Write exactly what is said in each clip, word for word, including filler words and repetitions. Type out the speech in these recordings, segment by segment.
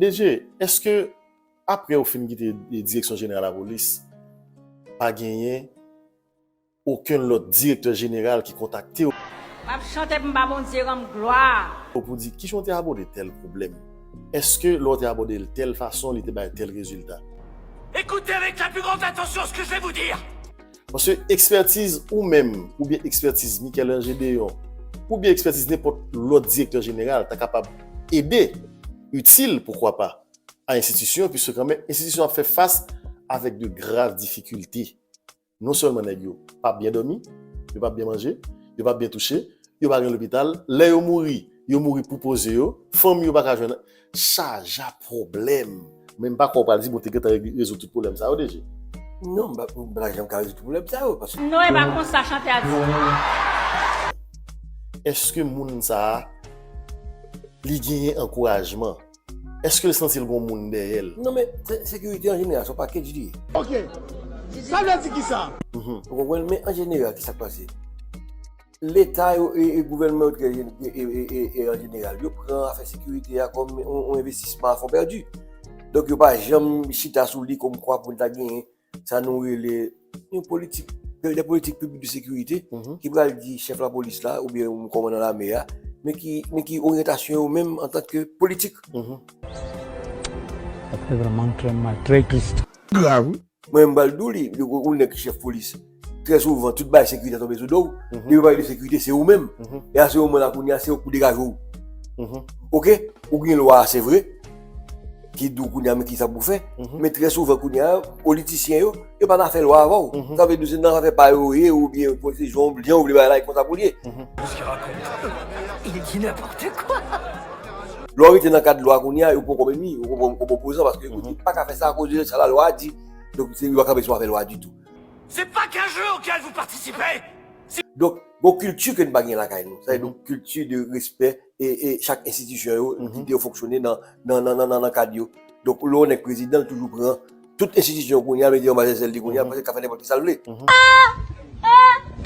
D G, èske apre ou fin kite direksyon jeneral lapolis, pa genyen okenn lòt direktè jeneral ki kontakte w M ap chante pou m ba Bondye rann m glwa. Pou di, kijan w te abòde tèl pwoblèm? Èske lè w te abòde l tèl fason, li te bay tèl rezilta? Écoutez avec la plus grande attention ce que je vais vous dire. Paske ekspètiz ou menm, oubyen ekspètiz Michel-Ange Deyon, oubyen ekspètiz nenpòt lòt direktè jeneral ta kapab ede, itil, poukwa pa, a enstitisyon, piske kanmenm enstitisyon ap fè fas avèk de grav difikilte. Non sèlman nèg yo p ap byen dòmi, yo p ap byen manje, yo p ap byen touche, yo pa gen lopital, lè yo mouri, yo mouri pou poze yo, fanmi yo pa ka jwenn chaja pwoblèm. Men m pa kwè w pral di bon te gentan rezoud tout pwoblèm sa yo, D G. Non, m pa, m pa janm ka rezoud tout pwoblèm sa yo. Paske... Non, e pa konsa chantè a di. Èske moun sa a, li genyen ankourajman? Èske l santi l gon moun dèyè l? Non, men sekirite an jeneral, se yon package li ye. Ok. Sa vle di kisa? Ou konprann? Men an jeneral, kisa k pase? Leta yo e, e gouvènman yo e, e, e, e, e an jeneral, yo pran afè sekirite a kòm yon, yon envestisman a fon pèdi. Donk, yo pa janm chita sou li kòmkwa pou n ta genyen sa nou rele yon politik, de politik piblik de sekirite ki pral di chèf lapolis la oubyen kòmandan lame a, men ki, men ki oryantasyon yo menm antanke politik. Ça fait vraiment très mal, très triste. Grav wi. Mwen menm m pral di w li, yon nèg ki chèf polis, trè souvan tout bagay sekirite tonbe sou do w. Depi yo pale de sekirite, se ou menm. E a se moman la kounye a, se ou k pou degaje w. Oke, ou gen lwa a, se vre, ki di w kounye a men kisa pou w fè. Men trè souvan kounye a, politisyen yo, yo pa nan afè lwa avè w. Sa vle di w se nan afè pa yo yo ye oubyen se jan w vle bagay la, e konsa pou l ye. Qu'est-ce qu'il raconte? Il dit n'importe quoi. Lè w rete nan kad lwa kounye a, yo poko menm ni, yo poko, poko opozan paske yo di pa ka fè sa akoz de sa lalwa a di. Donk se yo pa kanpe sou afè lwa ditou. C'est pas qu'un jeu auquel vous participez. Donk gon kilti ke n pa gen lakay nou. Sa vle di kilti de respè e, e chak enstitisyon yo, ki te yo fonksyone nan, nan, nan, nan, nan, nan kad yo. Donk lè yon nèg prezidan, l toujou pran tout enstitisyon yo kounye a, mete yo anba zèl li kounye a, paske l ka fè nenpòt ki sa l vle.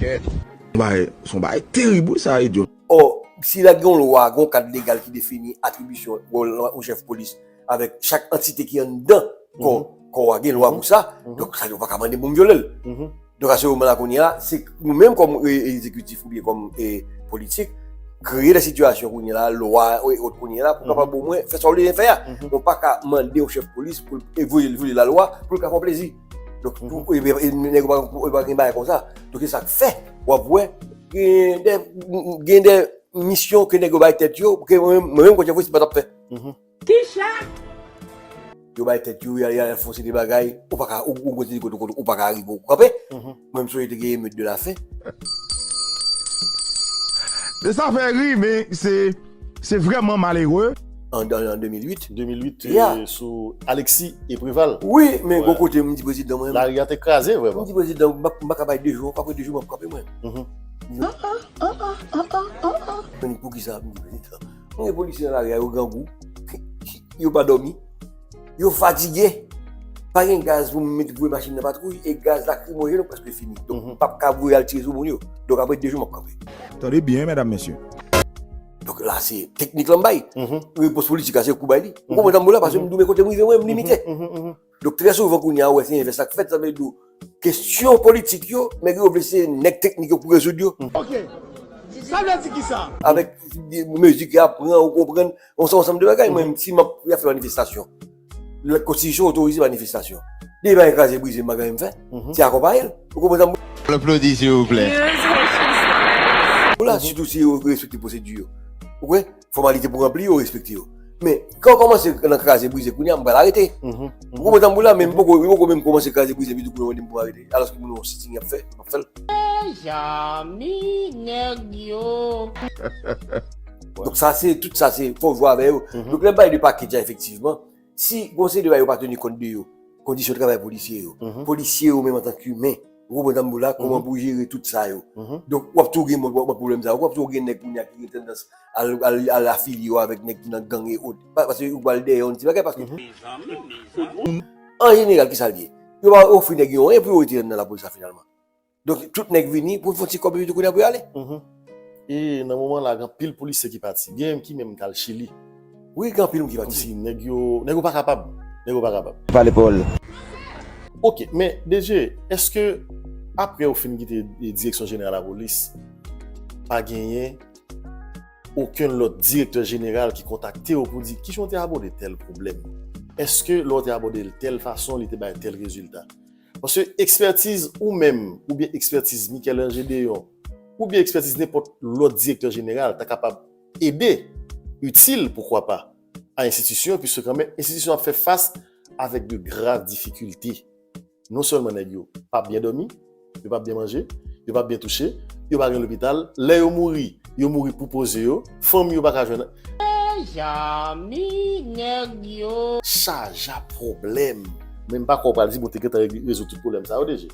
Kèt. Bay, se yon bagay terib wi sa, idiot. Ò, si la gen yon lwa, gen yon kad legal ki defini atribisyon wòl yon chèf polis avèk chak antite ki anndan kò, kò a gen lwa pou sa, donk sa yo pa ka mande pou m vyole l. Donk a se moman la kounye a, se nou menm kòm e, egzekitif oubyen kòm e, politik, kreye de sitiyasyon kounye la, lwa e ot kounye la, pou kapab omwen fè sa w vle fè a. Nou pa ka mande yon chèf polis pou l vyole, vyole lalwa pou l ka fè w plezi. Donk tou, e, e, nèg yo pa, yo pa gen bagay konsa. Donk se sa k fè w ap wè gen de, gen de misyon ke nèg yo bay tèt yo, ke mwen menm, mwen menm kòm chèf polis m pa t ap fè. Kicha? Yo bay tèt yo, y al, y al fè yon seri de bagay, ou pa ka, ou, ou kote, kote, kote, ou pa ka rive, ou kanpe. Mwen m sonje te gen emet de lafen. Men sa fè ri, men se, se vrèman malere. An, an, an de mil uit. De mil uit, Yeah. e, sou Alexis e Preval. Wi, men gon kote m di prezidan mwen. Lari a te kraze, vrèman. M di prezidan, m pa, m pa ka bay de jou, apre de jou, m ap kanpe mwen. Mwen di, poukisa m di prezidan? Mwen gen polisye nan lari a, yo grangou, yo pa dòmi, yo fatige. Pa gen gaz pou m met voye machin nan patwouy, e gaz lakrimojèn yo prèske fini. Donk, m p ap ka voye al tire sou moun yo. Donk, apre de jou, m ap kanpe. Tande byen, medam, mesye. Donk, la, se teknik lan m bay. Repons politik la, se kou bay li. Ou konprann sa m di w la, paske m di w, men kote m rive, mwen, m limite. Donk, trè souvan, kounye a, ou wè, se envès la k fèt, sa vle di w, kesyon politik yo, nèg yo vle se nèg teknik yo pou rezoud yo. Ok. Sa vle di kisa? Avèk mizik y ap pran, ou konprann, yon ansanm de bagay. Mwen, si m ap, y ap fè manifestasyon, lè konstitisyon otorize manifestasyon. Depi pa gen kraze brize, m pa gen anyen m fè. Se akonpaye l. Ou konprann sa m. Applaudissez, s'il vous plaît. Ou la, sitou si yo respekte pwosedi yo. Ou konprann? Fòmalite pou ranpli, yo respekte yo. Men, kan w kòmanse nan kraze brize kounye a, m pral arete. Ou konprann sa m di w la, men m poko, m poko menm kòmanse kraze brize, epi tou kounye a w di m pou m arete. Alòske moun yo yon sitting y ap fè, m ap fè l. Mezanmi, nèg yo. Donk sa se, tout sa se, fò w jwe avè yo. Donk lè m pale de pakèt la, efektivman, si gon seri de bagay yo pa teni kont de yo, kondisyon travay polisye yo, polisye yo menm antanke imen, ou konprann sa m di w la, kòman pou jere tout sa yo. Donk w ap toujou gen mòd, mòd pwoblèm sa yo, w ap toujou gen nèg kounye a ki gen tandans al, al, al afilye yo avèk nèg ki nan gang e ot. Pa, paske yo pral dèyè yon ti bagay, paske an jeneral, kisa l ye? Yo pa ofri nèg yo anyen pou yo rete nan lapolis la finalman. Donk, tout nèg vini pou fè yon ti kòb epi tou kounye a pou y ale. E nan moman la, gen anpil polisye ki pati. Gen menm ki menm k al Chili. Wi, gen anpil moun ki pa. Kòmsi nèg yo, nèg yo pa kapab. Nèg yo pa kapab. Pale pawòl. Ok, men D G, èske apre ou fin kite direksyon jeneral lapolis, pa genyen okenn lòt direktè jeneral ki kontakte w pou di kijan w te abòde tèl pwoblèm? Èske lè w te abòde l tèl fason, li te bay tèl rezilta? Paske ekspètiz ou menm, oubyen ekspètiz Michel-Ange Deyon, oubyen ekspètiz nenpòt lòt direktè jeneral ta kapab ede, itil, poukwa pa, a enstitisyon, piske kanmenm enstitisyon ap fè fas avèk de grav difikilte. Non sèlman nèg yo p ap byen dòmi, yo p ap byen manje, yo p ap byen touche, yo pa gen lopital, lè yo mouri, yo mouri pou poze yo, fanmi yo pa ka jwenn. Mezanmi, nèg yo. Chaja pwoblèm. Men m pa kwè w pral di m ou te gentan rezoud tout pwoblèm sa yo, D G.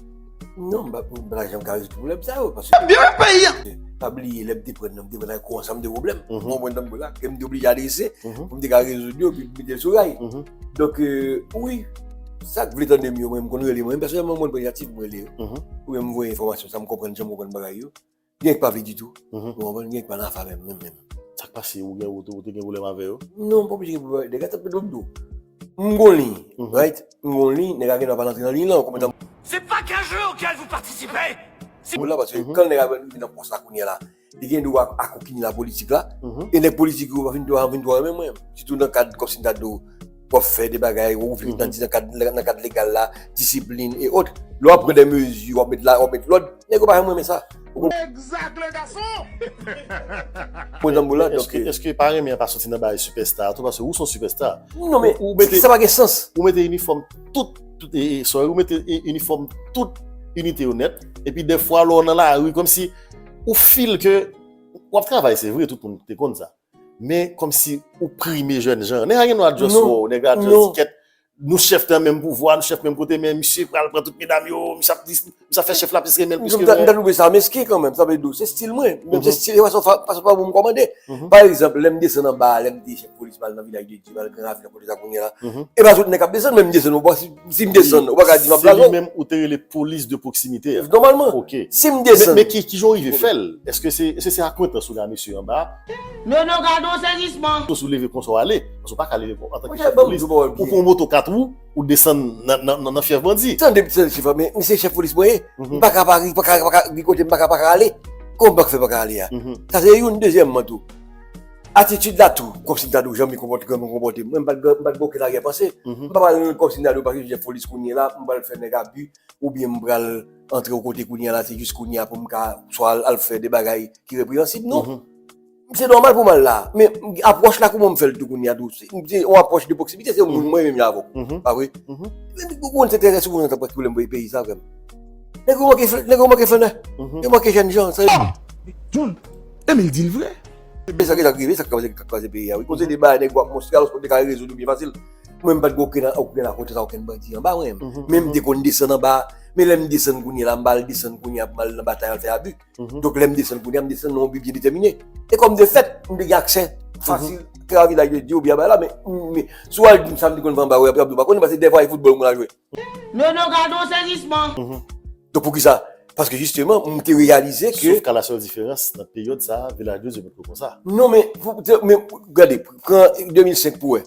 Non, m pa m pa janm ka rezoud pwoblèm sa yo. Paske. Byen peyi an! Pa bliye, lè m te pran nan, m te pran nan gwo ansanm de pwoblèm. Mwen, mwen, nan mwen la, ke m te oblije adrese, pou m te ka rezoud yo, epi mete l sou ray. Donk, wi, sa k vle tande m yo, mwen, m konn rele, mwen, pèsonèlman, mwen, pran inisiyativ, mwen rele yo. Oubyen m voye enfòmasyon, sa m konprann, jan m konprann bagay yo. Gen k pa vle ditou. Ou konprann? Gen k pa nan afè menm, menm, menm. Sa k pase? Ou gen, ou te gen pwoblèm avè yo? Non, m pa oblije gen pwoblèm. Nèg la t ap mete m dlo. M gon liy, right? M gon liy, nèg la gen dwa pa rantre nan liy lan, ou konprann? C'est pas qu'un jeu auquel vous participez. Moun la, paske kan nèg la vin nan pòs la kounye a la, li gen dwa akokini la politik la. E nèg politik yo pa fin dwa vin dwa renmen mwen. Sitou nan kad kòmsi m ta di w, w ap fè de bagay, w ap ouvri nan, nan kad, nan kad legal la, disiplin e ot. Lè w ap pran de mezi, w ap met la, w ap met lòd, nèg yo pa janm renmen sa. Exact, le garçon! Mwen nan boul la, donk. Èske pa renmen an pa soti nan bagay sipèsta tou, paske ou se yon sipèsta. Non, men sa pa gen sans. Ou mete inifòm tout, tout, e, e, sorry, ou mete inifòm tout inite yo nèt, epi dèfwa lè w nan lari, kòmsi ou feel ke w ap travay, se vre, tout moun te konn sa. Men kòmsi ou prime jèn jan. Nèg la gen dwa just wè w, nèg la just di kèt, nou chèf nan menm pouvwa, nou chèf menm kote, men misye pral pran tout medam yo, misye ap di, misye ap fè chèf la plis renmen l plis ke mwen. M ta twouve sa mesken kanmenm, sa vle di w, se stil mwen. Menm se stil, se fason, fason pa pou m kòmande. Pa egzanp, lè m desann anba a, lè m te chèf polis, m al nan Vilaj de Dye, m al Gran Ravin, kote sa kounye a la. E pa tout nèg k ap desann, men m desann, ou pa, si, si m desann, ou pa ka di m ap blaze w. Se li menm ou te rele polis de pwoksimite a. Nòmalman. Ok. Si m desann. Men, men ki, kijan w rive fè l? Èske se, èske se akwentans ou gen a mesye anba a? Nono, gade yon sezisman. Sou leve konsa w ale, paske w pa ka leve antanke chèf polis. Ou pran yon moto kat wou, ou desann nan, nan, nan, nan fyèf bandi. Tande, tande, chèf, men, men se chèf polis mwen ye. M pa ka pa, pa ka, pa ka, gen kote m pa ka, pa ka ale. Kòman m pa ka fè pa ka ale a? Sa se youn, dezyèmman tou. Atitid la tou, kòmsi m ta di w jan m konpòte, kòman m konpòte. Mwen, m pa t, m pa t gen okenn aryè panse. M pa pral kòmsi m ta di w paske m chèf polis kounye a la, m pral fè nèg abi, oubyen m pral antre yon kote kounye a la, se jis kounye a pou m ka swa al, al fè de bagay ki repreyansib. Non. Se nòmal pou m al la. Men apwòch la, kòman m fè l tou kounye a tou? Se, se yon apwòch de pwoksimite, se yon moun mwen menm avè w. Pa vre? Men ou konn se trè souvan nan pwoblèm peyi sa, frè m. Nèg yo manke fle-, nèg yo manke flannè. Yo manke jèn jan, sa yo. John, Emil di l vre. Men sa ki ta rive, sa k kraze, k kraze peyi a, wi. Konn se de bagay nèg yo ap montre, alòs pou te ka rezoud yo byen fasil. Mwen, m pa t gen okenn, okenn akwentans a okenn bandi anba mwen. Men m te konn desann anba, men lè m desann kounye a la, m pa al desann kounye a pou m al nan batay al fè abi. Donk, lè m desann kounye a, m desann nan yon bi byen detèmine. E kòm de fèt, m te gen aksè fasil, trè vilaj de Dye oubyen anba la, men, men, si w al di m sa m te konn fè anba, w ap di w pa konnen, paske dèfwa e foutbòl moun al jwe. Nono, gade yon sezisman. Donk, poukisa? Paske, jisteman, m te reyalize ke. Sof ka la sèl diferans, nan peryòd sa a, Vilaj de Dye met yo konsa. Non, men, pou, te, men, gade, pran de mil senk pou wè.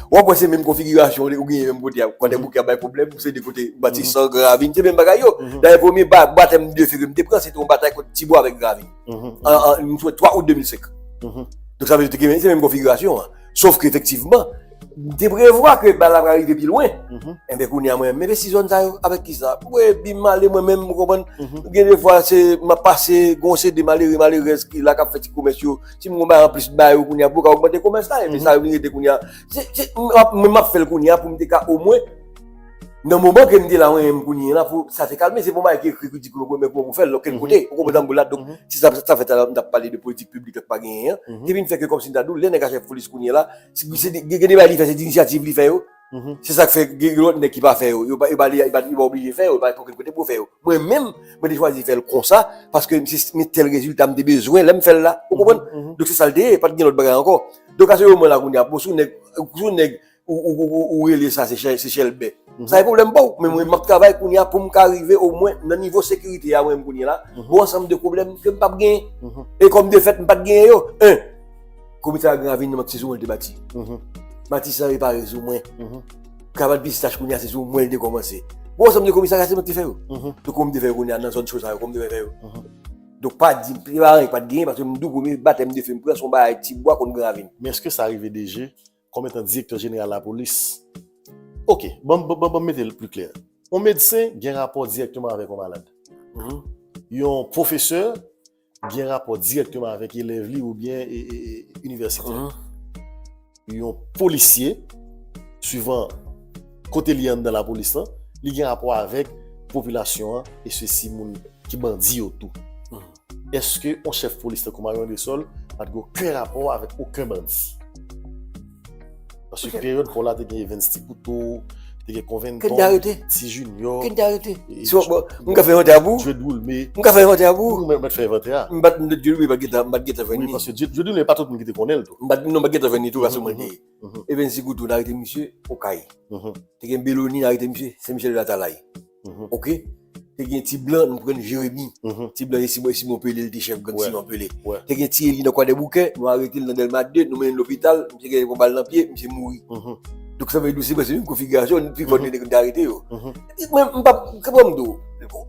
W ap wè se menm konfigirasyon ou genyen menm kote a. Kwadèboukè ap bay pwoblèm, se de kote, Matisan, Gran Ravin, se menm bagay yo. Dayè, premye ba-, batèm de fe ke m te pran, se te yon batay kont Tibwa avèk Gran Ravin. An, an, m sou twa out de mil senk. Donk, sa vle di ke se menm konfigirasyon an. Sof ke, efektivman, m te prevwa ke bal la pral rive pi lwen. Enben, kounye a, mwen, m envesti zòn sa yo. Avèk kisa? M bwè bi, m ale mwen menm, ou konprann? Gen de fwa, se, m ap pase, gon seri de malere, malerèz ki la, k ap fè ti komès yo. Si m gon bagay anplis ba yo kounye a, pou ka ogmante komès la, enben, sa yo vin rete kounye a. Se, se, m ap, mwen, m ap fè l kounye a pou m te ka, omwen, nan moman ke m te la, mwen menm kounye a la, pou sa te kalme, se pa yon bagay ki ekri, ki di ke mwen, mwen pou fè l, okenn kote, ou konprann sa m vle la? Donk, se sa, sa fè talè m t ap pale de politik piblik la k pa genyen an, ki vin fè ke kòmsi m ta di w, lè nèg a chèf polis kounye a la, se, se, gen, gen de bagay li fè, se de inisyativ li fè yo. Se sa k fè gen lòt nèg ki pa fè yo. Yo pa, yo pa, yo pa, yo pa oblije fè yo, yo pa gen okenn kote pou yo fè yo. Mwen menm, mwen te chwazi fè l konsa, paske m se, men tèl rezilta m te bezwen lè m fè l la. Ou konprann? Donk, se sa l te ye, pa t gen lòt bagay ankò. Donk, a se moman la kounye a, bon, si w nèg, si w nèg, ou, ou, ou, ou, ou rele sa, se chè-, se chèlbè. Sa e pwoblèm pa w, men mwen, m ap travay kounye a pou m ka rive omwen nan nivo sekirite a mwen menm kounye a la, gon ansanm de pwoblèm ke m p ap genyen. E kòm de fèt, m pa t genyen yo. En, Komisarya Gran Ravin nan, se sou mwen li te bati. Matisan repare sou mwen. Kabann Pistach kounye a, se sou mwen li te kòmanse. Bon, ansanm de komisarya, se mwen ki te fè yo. Donk, kòman m te fè yo kounye a nan zòn cho sa yo, kòman m te fè yo. Donk, pa di, se pa anyen ki pa t genyen, paske m di w, premye batèm de fè m pran, se yon bagay Tibwa kont Gran Ravin. Men èske sa rive D G, kòm etan direktè jeneral lapolis? Ok, ban, ban, ban, ban m mete l pli klè. Yon medsen gen rapò dirèkteman avèk yon malad. Yon pwofesè gen rapò dirèkteman avèk elèv li oubyen e, e, e, inivèsitè. Yon polisye, swivan kote li anndan lapolis lan, li gen rapò avèk popilasyon an, e sesi moun ki bandi yo tou. Èske yon chèf polis tankou Marion Andrésol pa t gen okenn rapò avèk okenn bandi? Paske peryòd pa w la te gen Evens Ti Kouto, te gen Konventon, Ti Junior, Kenn te arete. So, bon, m ka fè envantè a pou ou? Djed Woulme. M ka fè envantè a pou ou? Ou mèt fè envantè a. M pa t, Djed Woulme pa t gentan, m pa t gentan fè ni. Wi, paske Djed Woulme pa tout moun ki te konnen l tou. M pa t, non, m pa t gentan fè ni tou, paske mwen te. Evens Ti Kouto, n arete misye Okay. Te gen Beloni, n arete misye, Sen Michèl de Latalay. Ok? Te gen Ti Blan, nou pran Jeremi. Ti Blan, e Simon, Simon Pele, li te chèf gang Simon Pele. Te gen Ti Eli nan Kwadèboukè, nou arete l nan Dèlma de, nou mennen l lopital, misye gen yon bal nan pye, misye mouri. Donk, sa vle di, se prèske menm konfigirasyon, pi fò nèg te arete yo. Mwen, m pa, kòman m di w,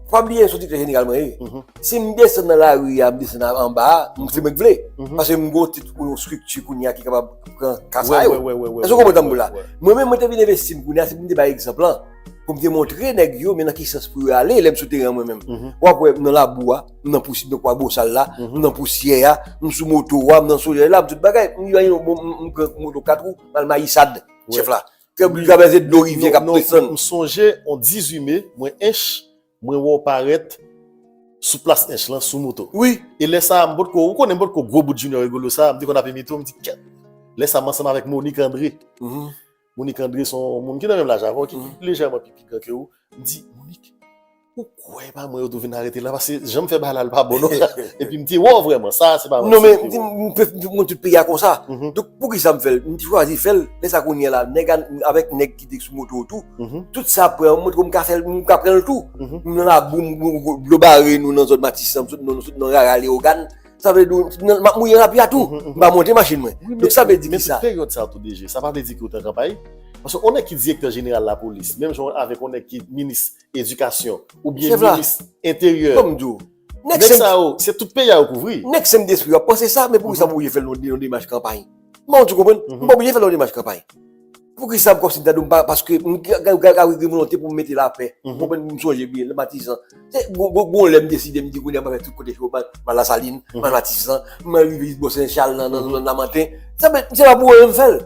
pa bliye, se yon direktè jeneral mwen ye. Si m desann nan lari a, m desann anba a, m, se mwen k vle. Paske m gen yon tit ou yon estrikti kounye a ki kapab pran ka sa yo. Èske w konprann sa m di w la? Mwen menm, mwen te vin envesti m kounye a, se pou m te bay egzanp lan. Pou m te montre nèg yo, men nan ki sans pou yo ale, lè m sou teren an mwen menm. W ap wè, m nan labou a, m nan pousi-, nan kwa bosal la, m nan pousyè a, m sou moto a, m nan solèy la, m tout bagay. M, m, m, m pran moto kat wou, m al Mayisad, chèf la. Kè m travèse dlo rivyè k ap desann. M sonje yon dizuit me, mwen Ench, mwen wè w parèt sou plas Ench lan sou moto. Wi. E lè sa a, m potko, ou konnen m potko gwo bout Junior Rigolo sa a, m te konn ap imite w, m di, kèt. Lè sa a, m ansanm avèk Monique André. Monique André se yon moun ki nan menm laj avè w, ki lejèman pi pikan ke ou. M di, Monique, ou kwè e pa mwen yo tou vin arete la, paske jan m fè bagay la, l pa bon non. Epi m te wè w vrèman, sa a se pa manti. Non, men m di, m, m, m, tout peyi a konsa. Donk, poukisa m fè l? M te chwazi fè l, lè sa kounye a la, nèg a, avèk nèg ki te sou moto tou, tout sa pran, m montre w m ka fè l, m ka pran l tou. M nan labou, m, m, dlo bare nou nan zòn Matisan, m sot nan, sot nan rara Leyogàn. Sa vle di, nan, m ap mouye rapid la tou. M pa monte machin mwen. Donk, sa vle di ki sa? Men tout peryòd sa a tou, D G, sa pa vle di ke w te an kanpay. Paske yon nèg ki direktè jeneral lapolis, menm jan avèk yon nèg ki minis edikasyon, oubyen minis enteryè. Kòm m di w, nèg sa yo, se tout peyi a yo kouvri. Nèg senp despri yo ap panse sa, men poukisa m oblije fè l yon, yon demach kanpay? M pa konn si w konprann. M pa oblije fè l yon demach kanpay. Poukisa m kòmsi m ta di w m pa, paske m ka, ka, ka, ka gen volonte pou m mete lapè. Ou konprann, m sonje byen, nan Matisan. Se gon, gon, gon lè m deside, m di kounye a m ap fè tout kote cho, m al, m al Lasalin, m al Matisan, m al rive jis bò Sen Chal nan, nan, nan Lamanten. Sa vle, se pa pou yo m fè l.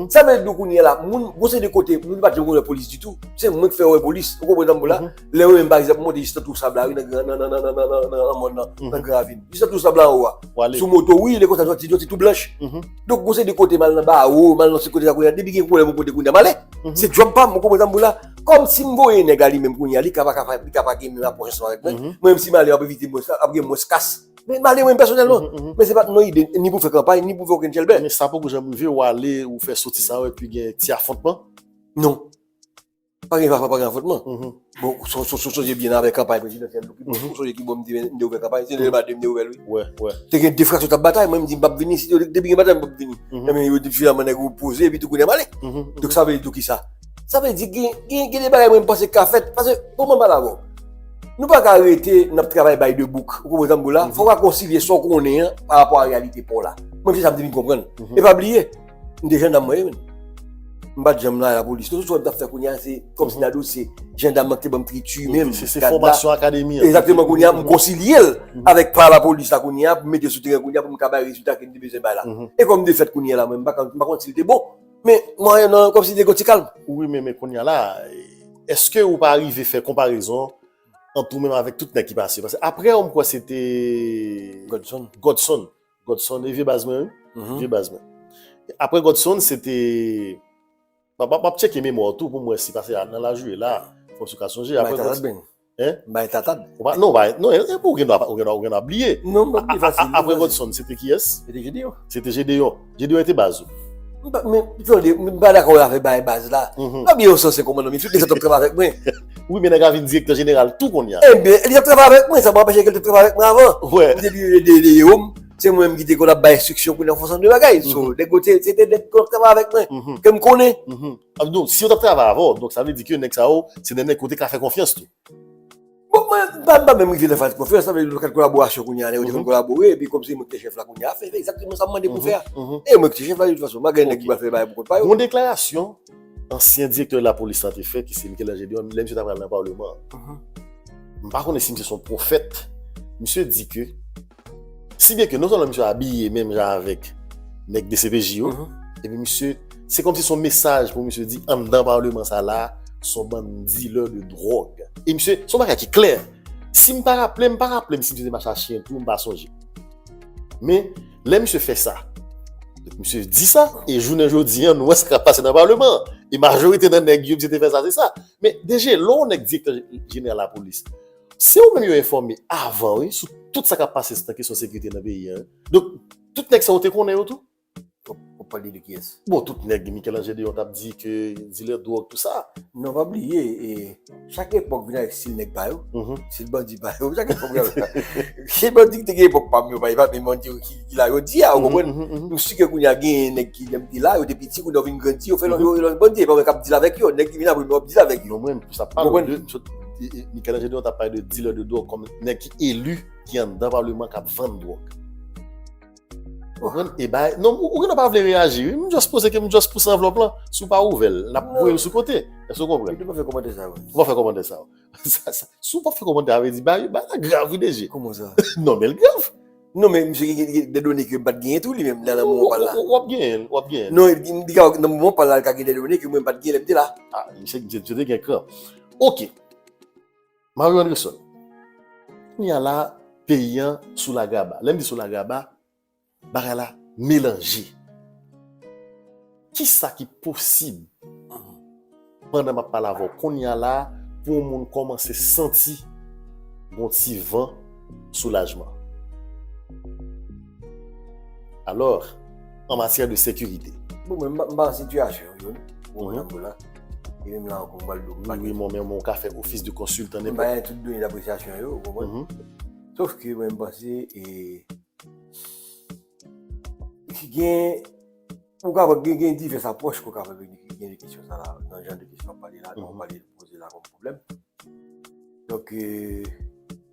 Sa vle di kounye a la, moun, gon seri de kote, moun pa t janm konn wè polis ditou. Se mwen k fè yo wè polis. Ou konprann sa m di w la? Lè yo menm, pa egzanp, monte jis nan twou sab la, wi, nan, nan, nan Gran Ravin. Jis nan twou sab la anwo a. Sou moto, wi, lè konsa, soti, soti tou blanch. Donk, gon seri de kote, m al nan Bawo, m al nan seri kote sa kounye a, depi gen pwoblèm yon kote kounye a, m ale. Se djòb pa m, ou konprann sa m di w la? Kòm si m voye nèg la li menm kounye a, li ka pa, ka pa, li ka pa gen menm apwòch ansanm avèk mwen. Mwen menm si m ale, ap evite mwen, ap gen mwens kas. Men m ale mwen pèsonèlman. Men se pa t nan ide, ni pou fè kanpay, ni pou fè okenn chèlbè. Men sa poko janm rive w ale, ou fè soti sa yo, epi gen ti afwontman? Non. Pa gen, pa, pa gen afwontman. Bon, so, so, so, sonje byen avèk kanpay prezidansyèl, ou sonje ki bò m te, m te ouvè kanpay, se Dèlma de m te ouvè l, wi. Te gen de fraksyon t ap batay, mwen m di m p ap vini, si yo te, depi gen batay, m p ap vini. Ebyen, yo te, finalman, nèg yo poze, epi tou kounye a m ale. Donk, sa vle di ki sa? Sa vle di gen, gen, gen de bagay mwen m panse k ka fèt, paske, bon, mwen pale avè w. Nou pa ka rete, n ap travay by the book. Ou konprann sa m di w la? Fò w ka konsilye sa w konnen an pa rapò a reyalite pa w la. Mwen, se sa m te vin konprann. E pa bliye, m te jandam mwen ye, menm. M pa t janm nan lapolis. Tout sa m t ap fè kounye a, se kòmsi Nado se jandam nan ki te ban m triti menm. Se, se fòmasyon akademi an. Egzakteman, kounye a, m konsilye l avèk pa lapolis la kounye a, pou m mete l sou teren kounye a, pou m ka bay rezilta ke m te bezwen bay la. E kòm de fèt kounye a la, mwen, m pa konn, m pa konn si l te bon. Men, mwen, nan, kòmsi te gon ti kalm. Wi, men, men kounye a la, èske ou pa rive fè konparezon ant ou menm avèk tout nèg ki pase? Paske apre w, m kwè se te Godson. Godson. Godson, e vye baz mwen, wi. Vye baz mwen. Apre Godson, se te, m ap, m ap, m ap tcheke memwa w tou pou m wè si, paske nan laj ou ye la, fò m sou ka sonje. Apre Godson. Hein? M bay tatad. Ou pa, non, ou pa, non, e, e, ou gen dwa, ou gen dwa, ou gen dwa bliye. Non, m pa bliye fasil. Apre Godson, se te kiyès? Se te Gedeon. Se te Gedeon. Gedeon te baz ou. M pa, men, tande, m pa dakò avèk bay baz la. M pa bliye yon ansyen kòmandan m, tout nèg sa t ap travay avèk mwen. Wi, men nèg la vin direktè jeneral tou kounye a. Ebyen, li t ap travay avèk mwen, sa pa anpeche ke l te travay avèk mwen avan. M te bliye de, de, de, de, se mwen menm ki te konn ap bay enstriksyon pou nan fè ansanm de bagay. So, nèg yo te, se te nèg ki konn ap travay avèk mwen, ke m konnen. Donk, si yo t ap travay avè w, donk sa vle di ke nèg sa yo, se de nèg kote ka fè konfyans tou. Bon, mwen, m pa, m pa menm rive nan faz konfyans, sa vle di nou kat kolaborasyon kounye a, nèg yo te konn kolabore, epi kòm se mwen ki te chèf la kounye a, fè, fè egzakteman sa m mande pou fè a. E mwen ki te chèf la, de tout fason, m pa gen nèg ki pral fè bagay pou kont pa yo. Gon deklarasyon ansyen direktè lapolis la te fè, ki se Michel-Ange Deon, lè misye ta pral nan palman an. M pa konnen si misye se yon pwofèt, misye di ke Si byen ke non sèlman misye abiye menm jan avèk nèg D C P J yo, epi misye, se kòmsi se yon mesaj pou misye di anndan palman sa la, se yon bann dilè de dwòg. E misye, se yon bagay ki klè. Si m pa raple m, m pa raple m si misye te mache a chyen tou, m pa sonje. Men, lè misye fè sa, misye di sa, e jounen jodi a, nou wè sa k ap pase nan palman an. E majorite nan nèg yo, misye te fè sa, se sa. Men, D G, lè yon nèg direktè jeneral lapolis, Se ou menm yo enfòme avan, wi, sou tout sa k ap pase nan kesyon sekirite nan peyi a, wi. Donk, tout nèg sa yo te konnen yo tou? W ap pale de kiyès? Bon, tout nèg Michel-Ange Deon t ap di ke dilè dwòg, tou sa. Non, pa bliye, e, chak epòk vin avèk stil nèg pa yo, stil bandi pa yo, chak epòk vin avèk. Se bandi ki te gen epòk pa m yo, pa, e pa menm bandi yo ki, ki la jodi a, ou konprann? Nou si ke kounye a genyen nèg ki, lè m te la, yo te piti, kounye a yo vin grandi, yo fè lòt, yo, lòt bandi, e pa mwen k ap deal avèk yo, nèg ki vin apre m yo ap deal avèk yo. Non, mwen, menm, pou sa pale de, Michel-Ange Deon t ap pale de dilè de dwòg kòm nèg ki eli, ki anndan palman, k ap vann dwòg. Ou konprann? E bay, non, ou, ou genlè pa vle reyaji, wi. M just poze ke m just pouse anvlòp lan. Si w pa ouvè l, n ap voye l sou kote. Èske w konprann? Ou pa fè kòmantè sa yo. Ou pa fè kòmantè sa yo. Sa, sa, si w pa fè kòmantè, sa vle di, bay, bay la grav, wi, D G. Kòman sa? Non, men l grav. Non, men misye gen, gen, gen de done ke m pa t genyen tou, li menm, nan, nan moman pa l la. W ap genyen l, w ap genyen l. Non, li, li ka, nan moman pa l la, li ka gen de done ke mwen m pa t genyen lè m te la. Ah, misye, misye, misye te gen kran. Ok. Mario Anderson. Kounye a la, peyi an sou lagraba. Lè m di sou lagraba, bagay la melanje. Kisa ki posib pandan m ap pale avè w kounye a la pou yon moun kòmanse santi yon ti van soulajman? Alò, an matyè de sekirite. Bon, mwen, m pa, m pa nan sitiyasyon yo, ou konprann la. E menm la ankò, m pral di w, m pa gen. Wi, wi, men w ka fè ofis de konsiltan nenpòt. M pa gen tout done dapresyasyon yo, ou konprann? Sof ke mwen, m panse, e, gen, ou ka gen, gen divès apwòch ke w ka fè gen de kesyon sa la, nan jan de kesyon w ap pale la, jan w pale poze la kòm pwoblèm. Donk, e,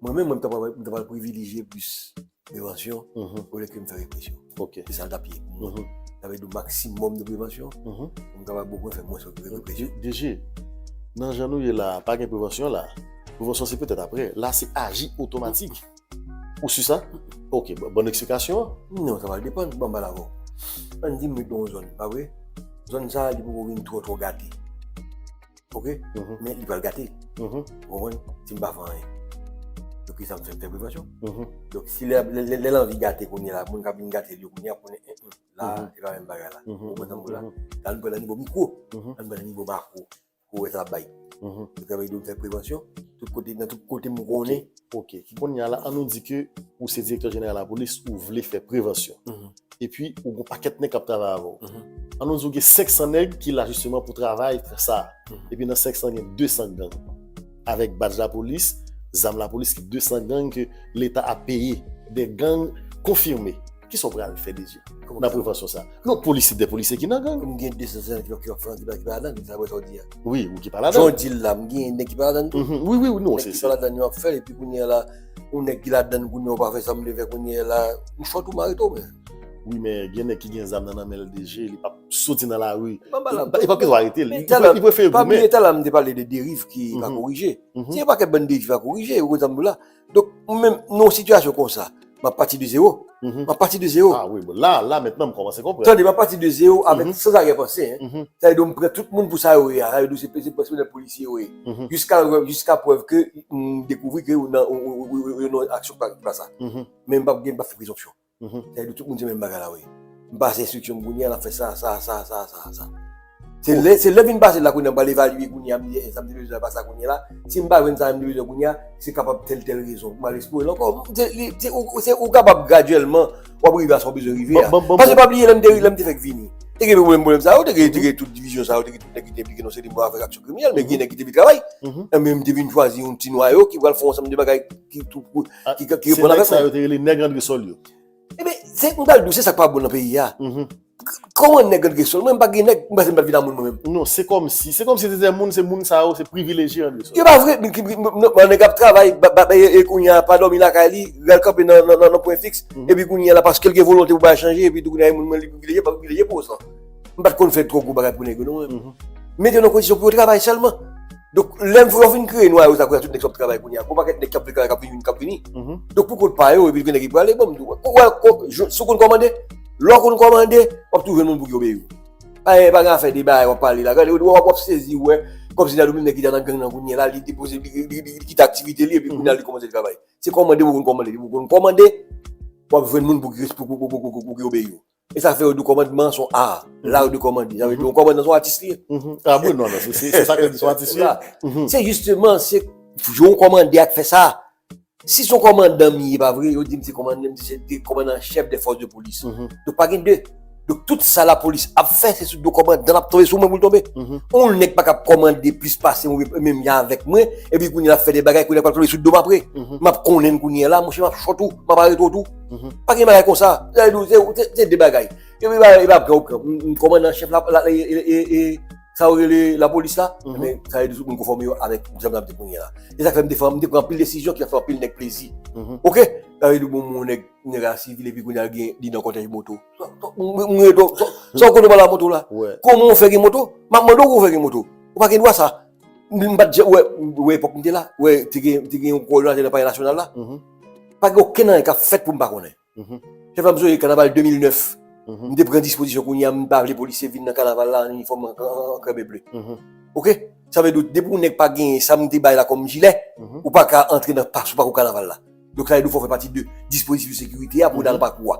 mwen menm, mwen, m ta pral, m ta pral privilijye plis prevansyon olye ke m fè represyon. Se sa l t ap ye pou mwen. Sa vle di yon maksimòm de prevansyon pou m kapab bòkò fè mwens represyon. D G, nan jan nou ye la, pa gen prevansyon la. Prevansyon se petèt apre. La, se aji otomatik. Ou si sa? Ok, bon, bon eksplikasyon an. Non, sa va depann, ban m pale avè w. Ann di m ret nan yon zòn, pa vre? Zòn sa a, li poko vin twò, twò gate. Ok? Men li pral gate. Ou konprann? Si m pa fè anyen. Donk, sa m fè, m fè prevansyon. Donk, si lè, lè, lè, lè l anvi gate kounye a la, moun k ap vin gate l yo kounye a, konnen, en, en, la, se pa menm bagay la. Ou konprann sa m di w la? La, nou pral nan nivo mikwo. La, nou pral nan nivo makwo. Ou wè sa ap bay. Donk, sa vle di, m fè prevansyon. Tout kote, nan tout kote m konnen. Ok. Ki kounye a la, an nou di ke ou se direktè jeneral lapolis, ou vle fè prevansyon. Epi, ou gon pakèt nèg k ap travay avè w. An nou di ou gen senk san nèg ki la jisteman pou travay sa. Epi nan senk san, gen de san gang. Avèk badj lapolis, zam lapolis, de san gang ke Leta ap peye. De gang konfime. Kisa w pral fè, D G, nan prevansyon sa? Non, polisye, de polisye ki nan gang. M gen de san sèt ki, ki, ki, ki pa ladan, sa vre sa w di a. Wi, ou ki pa ladan. Jan w di l la, m gen nèg ki pa ladan tou. Wi, wi, wi, non, se, se. Nèg ki pa ladan yo ap fè l, epi kounye a la, yon nèg ki ladan kounye a, ou pa fè sa m te fè kounye a la, ou sòt ou m arete w, men. Wi, men gen nèg ki gen zam nan, nan men l, D G, li p ap soti nan lari. E p ap kesyon arete l, li, li prefere goumen. Pa bliye talè m te pale de deriv ki pa korije. Se yon pakèt bann deriv ki pa korije, ou konn sa m di w la. Donk, mwen menm, nan yon sitiyasyon konsa, m ap pati de zewo. M ap pati de zewo. Ah wi, bon, la, la, mentnan, m kòmanse konprann. Tande, m ap pati de zewo avèk, san aryè panse, en. Sa vle di, m pran tout moun pou sa yo ye a. Sa vle di, se, se pèsonèl polisye yo ye. Jiska, jiska prèv ke m dekouvri ke yo nan, yo, yo, yo, yo nan aksyon ki pa, ki pa sa. Men m p ap gen, m p ap fè prezompsyon. Sa vle di tout moun se menm bagay la, wi. M pase enstriksyon m kounye a, l ap fè sa, sa, sa, sa, sa, sa. Se lè, se lè vin pase la kounye a, m pral evalye kounye a, m di, e, sa m te bezwen pa sa kounye a la. Si m pa jwenn sa m te bezwen kounye a, se kapab tèl, tèl rezon. M al eksplore l ankò. Se, li, se, ou, se, ou kapab gradyèlman, w ap rive a sa w bezwen rive a. Paske pa bliye, lè m te, lè m te fèk vini, te gen pwoblèm, pwoblèm sa yo, te gen, te gen tout divizyon sa yo, te gen tout nèg ki te enplike nan seri de move afè, aksyon kriminèl, men gen nèg ki te vin travay. Enben, m te vin chwazi yon ti nwayo ki pral fè yon ansanm de bagay ki tou, ki, ki, ki reponn avèk mwen. Se nèg sa yo te rele nèg André Sòl yo. Ebyen, Se, m pral di w, se sa k pa bon nan peyi a. Kòman nèg André Sol? Mwen, m pa gen nèg, m panse m pa t vin a moun mwen menm. Non, se kòmsi, se kòmsi se de moun, se moun sa yo, se privilejye André Sol. Yo pa vre, men ki, ki, non, nèg ap travay, ba, ba, e, e kounye a, pa dòmi lakay li, l al kanpe nan, nan, nan, nan pwen fiks, epi kounye a la, paske l gen volonte pou bagay chanje, epi tou kounye a, moun mwen li privilejye, pa privilejye pou sa. M pa t konn fè twò gwo bagay pou nèg yo, non, mwen. Mete yo nan kondisyon pou yo travay sèlman. Donk, lè m fin kreye nwa yo, sa kounye a, tout nèg sa ap travay kounye a. Gon pakèt nèg k ap vle travay, k ap vini, k ap vini. Donk, pou kont pa yo, epi gen nèg ki prale, bon, m di w, sou konn kòmande, lè w konn kòmande, w ap toujou jwenn moun pou ki obeyi w. Pa, pa gen afè de bagay w ap pale la. Gade, w ap, w ap sezi, w wè, kòmsi Dadou menm nèg ki te nan gang nan kounye a la, li depoze, li, li, li, li kite aktivite li, epi kounye a, li kòmanse travay. Se kòmande, w konn kòmande, w konn kòmande, w ap jwenn moun pou ki, pou, pou ki obeyi w. E sa fè yo di w kòmandman se yon a. La yo di w kòmande. Sa vle di yon kòmandan se yon atis li ye. Ah bon, non, non, se, se, se sa ke di se yon atis li ye. Se jisteman, se yon kòmande a k fè sa. Si se yon kòmandan m ye, pa vre, yo di m se kòmandan, m se te kòmandan chèf de fòs de polis. Donk pa gen de. Donk tout sa lapolis ap fè, se sou do kòmandan l ap tonbe sou mwen pou l tonbe. Yon nèg pa kab kòmande plis pase mwen, menm jan avèk mwen, epi kounye a l ap fè de bagay, kounye a l pral tonbe sou do m apre. M ap konnen l kounye a la, monchè, m ap chòt ou, m ap arete w tou. Pa gen bagay konsa. Se, se, se de bagay. E wi, e pa, e pa pran ou pran. M, m kòmandan chèf la, la, e, e, e, e, sa yo rele lapolis la, men sa vle di tout moun konfòme yo avèk zam n ap di kounye a la. E sa k fè m te fè, m te pran anpil desizyon ki fè anpil nèg plezi. Oke? Sa vle di bon, moun nèg, nèg la sivil, epi kounye a gen, li nan kòtèj moto. Sa, sa, m, m, m, sa, sa w konnen pa la moto la? Kòman w fè gen moto? M ap mande w kòman w fè gen moto. Ou pa gen dwa sa. M, m pa t janm, wè, wè, epòk m te la, wè, te gen, te gen yon kòdonatè nan Palè Nasyonal la. Pa gen okenn anyen k ap fèt pou m pa konnen. Chèf la, m sonje kanaval de mil nèf. M te pran dispozisyon kounye a, m pa vle polisye vin nan kanaval la an inifòm an, an, an krèb e ble. Oke? Sa vle di, depi yon nèg pa genyen sa m te bay la kòm jilè, ou pa ka antre nan pa, sou pakou kanaval la. Donk, sa vle di, fò w fè pati de dispozitif de sekirite a pou w nan pakou a.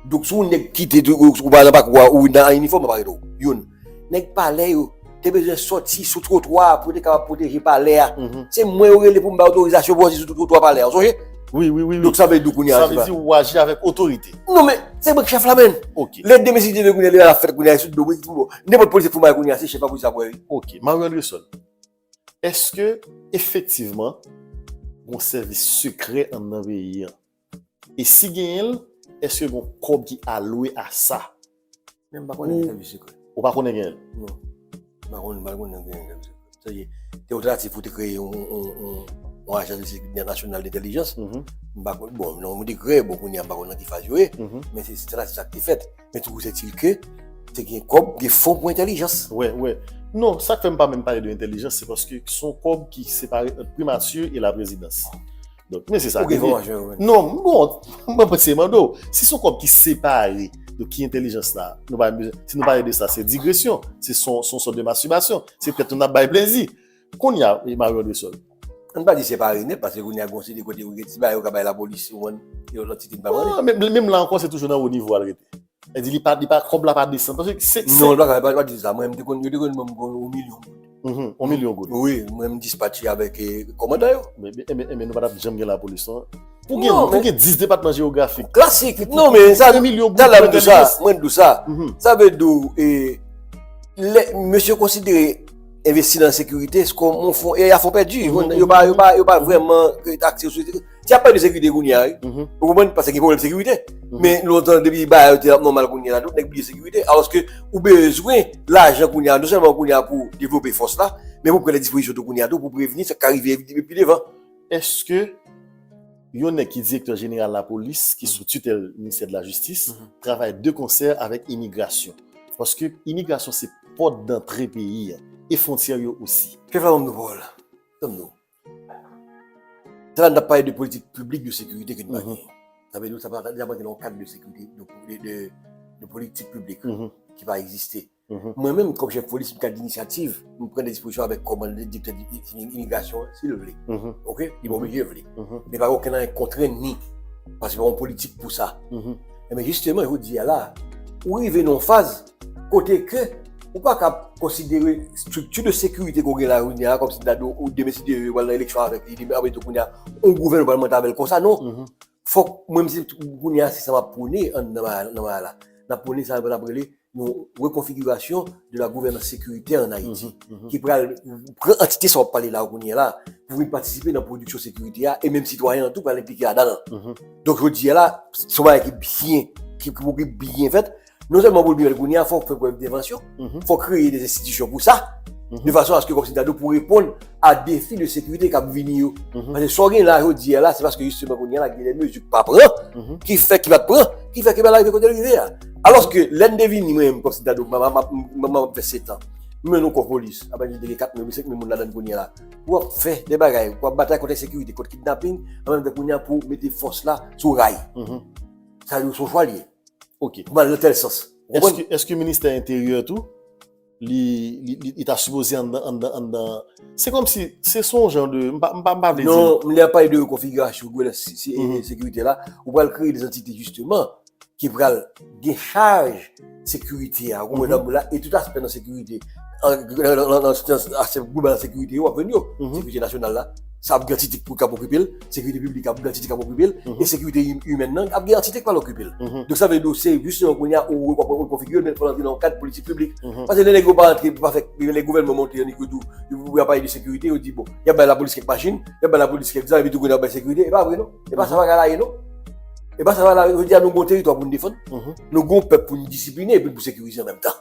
Donk, si yon nèg kite, ou pa nan pakou a, ou nan inifòm, ap arete w. Youn. Nèg palè yo te bezwen sòti sou twotwa a pou yo te kapab pwoteje palè a. Se mwen yo rele pou m bay otorizasyon pou yo sòti sou twotwa palè a. Ou sonje? Wi, wi, wi, wi. Donk, sa vle di kounye a, sa vle di ou aji avèk otorite. Non, men, se mwen k chèf la, menn. Oke. Lè demen, si Dye vle, kounye a, li ap fèt kounye a, sou do mwen, nenpòt polisye k fout mal kounye a, se chèf la pou sa pou wè, wi. Oke. Mario Andrésol, èske efektivman gon sèvis sekrè anndan peyi a? E si genyen l, èske gon kòb ki alwe a sa? Men m pa konnen gen sèvis sekrè. Ou pa konnen genyen l? Non. M pa konnen, m pa konnen genyen sèvis sekrè. Sa ye, te yon tantativ pou te kreye yon, yon, yon, yon ajans de sekirite nasyonal de entèlijans. M pa konn, bon, non, m te kreye, bon, kounye a m pa konn nan ki faz yo ye, men se, se tantativ sa ki te fèt. Men toujou est-il que te gen kòb, gen fon pou entèlijans. Wè, wè. Non, sa k fè m pa menm pale de entèlijans, se paske se yon kòb ki separe ant primati e laprezidans. Donk, men se sa. Ou gen enfòmasyon yo, wi. Non, bon, mwen panse mande w, si se yon kòb ki separe, donk ki entèlijans la? Nou pa bezwen, si nou pale de sa, se digresyon, se son, son sòt de mastibasyon, se tèt nou n ap bay plezi. Kounye a, Mario Andrésol. Ann pa di separe nèt, paske kounye a gon seri de kote ou gen ti bagay yo ka bay lapolis, ou konprann, yon lòt ti tip bagay. Ah, men, menm la ankò, se toujou nan wo nivo a l rete. Sa di li pa, li pa, kòb la pa desann. Paske se, se... Non, li pa ka, pa, pa di sa. Mwen, m te konn, yo te konn ban m yon milyon goud. Mhm, yon milyon goud. Wi, mwen, m dispatche avèk, eh, kòmandan yo. Men, men, men, men nou pa t ap janm gen lapolis, non? Pou gen, non, pou men gen dis depatman jewografik. Klasik. Non, men sa, yon milyon goud talè m di w sa, entèlijans. Mwen di w sa. Mhm. Sa vle di w, eh, lè mesye konsidere envesti nan sekirite, se kòm yon fon, e a fon pèdi. Mhm, yo pa, yo pa, yo pa vrèman, eh, akse sou sekirite. Si y ap pale de sekirite kounye a, wi. Mhm. Ou konprann? Paske gen pwoblèm sekirite. Mhm. Men lontan, depi bagay yo te ap nòmal kounye a la, tout nèg bliye sekirite. Alòske ou bezwen lajan kounye a, non sèlman kounye a pou devlope fòs la, men pou pran lè dispozisyon tou kounye a tou, pou prevni sa k ka rive pi devan. Èske yon nèg ki direktè jeneral lapolis, ki sou titèl ministè de la jistis, travay de konsè avèk imigrasyon? Paske imigrasyon se pòt dantre peyi a, e fwontyè yo osi. Chèf la, ban m nou pawòl la. Ban m nou. Sa la, n ap pale de politik piblik de sekirite ke n pa genyen. Sa vle di, sa pa, sa pa nan yon kad de sekirite, de, de, de, de politik piblik ki pa egziste. Mwen menm, kòm chèf polis, m ka di inisyativ, m pran de dispozisyon avèk kòmandan, direktè di, di, imigrasyon, si l vle. Oke? Li pa oblije vle. Men pa gen okenn anyen kontrenn ni, paske pa yon politik pou sa. Enben, jisteman, jodi a la, ou rive nan yon faz kote ke ou pa ka konsidere estrikti de sekirite ke w gen la, jodi a, kòmsi ta di w, demen, si Dye vle, w al nan eleksyon avèk li, demen, apre tou, kounye a, yon gouvènman pral monte avè l konsa, non. Fòk, mwen, m se, kounye a, se sa m ap pwone anndan nan bagay la. N ap pwone sa n ap rele yon rekonfigirasyon de la gouvènans sekirite an Ayiti, ki pral pran antite sa w ap pale la, kounye a la, pou vin patisipe nan pwodiksyon sekirite a, e menm sitwayen an tou pral enplike ladan l. Donk, jodi a la, se yon bagay ki byen ki, ki pou ki byen fèt, non sèlman pou l byen fèt kounye a, fò w fè prèv devansyon, fò w kreye de enstitisyon pou sa, de fason aske kòmsi ta dou pou reponn a defi de sekirite k ap vini yo. Paske sa w gen la jodi a la, se paske jisteman kounye a la gen de mezi k pa pran, ki fè, ki pa t pran, ki fè ke bagay la rive kote l rive a. Alòske lè n te vini, mwen menm kòmsi ta dou, m ap fè sèt an, mwen menm yon kò polis, apa di te gen kat mil, senk mil moun ladan l kounye a la. W ap fè de bagay, w ap batay kont ensekirite, kont kidnaping, an menm tan kounye a pou mete fòs la sou ray. Sa yo se yon chwa l ye. Ok. Pou m al nan tèl sans. Ou konprann? Èske, èske ministè enteryè tou, li, li, li, li ta sipoze anndan, anndan, anndan. Se kòmsi, se se yon jan de, m pa, m pa, m pa vle di. Non, m lè pale de rekonfigirasyon gouvènans se- se- sekirite la, ou pral kreye de antite jisteman ki pral gen chaj sekirite a, ou konprann la, e tout aspè nan sekirite. An- nan- nan- nan- nan- Aspè global nan sekirite yo, w ap jwenn yo. Sekirite nasyonal la, sa ap gen antite k ap okipe l, sekirite piblik ap gen antite k ap okipe l, e sekirite im- imèn nan ap gen antite k pral okipe l. Donk sa vle di se jisteman kounye a ou w ap rekonfigire, men fò l antre nan yon kad politik piblik. Paske lè nèg yo pa antre, pa fè, lè gouvènman monte annik yo di w, yo ap pale de sekirite, yo di bon, y ap bay lapolis kèk machin, y ap bay lapolis kèk zam, epi tou kounye a y ap bay sekirite, e pa vre non. E pa sa bagay la ye non. E pa sa bagay la, jodi a nou gen yon teritwa pou n defann, nou gen yon pèp pou n disipline, epi pou sekirize an menm tan.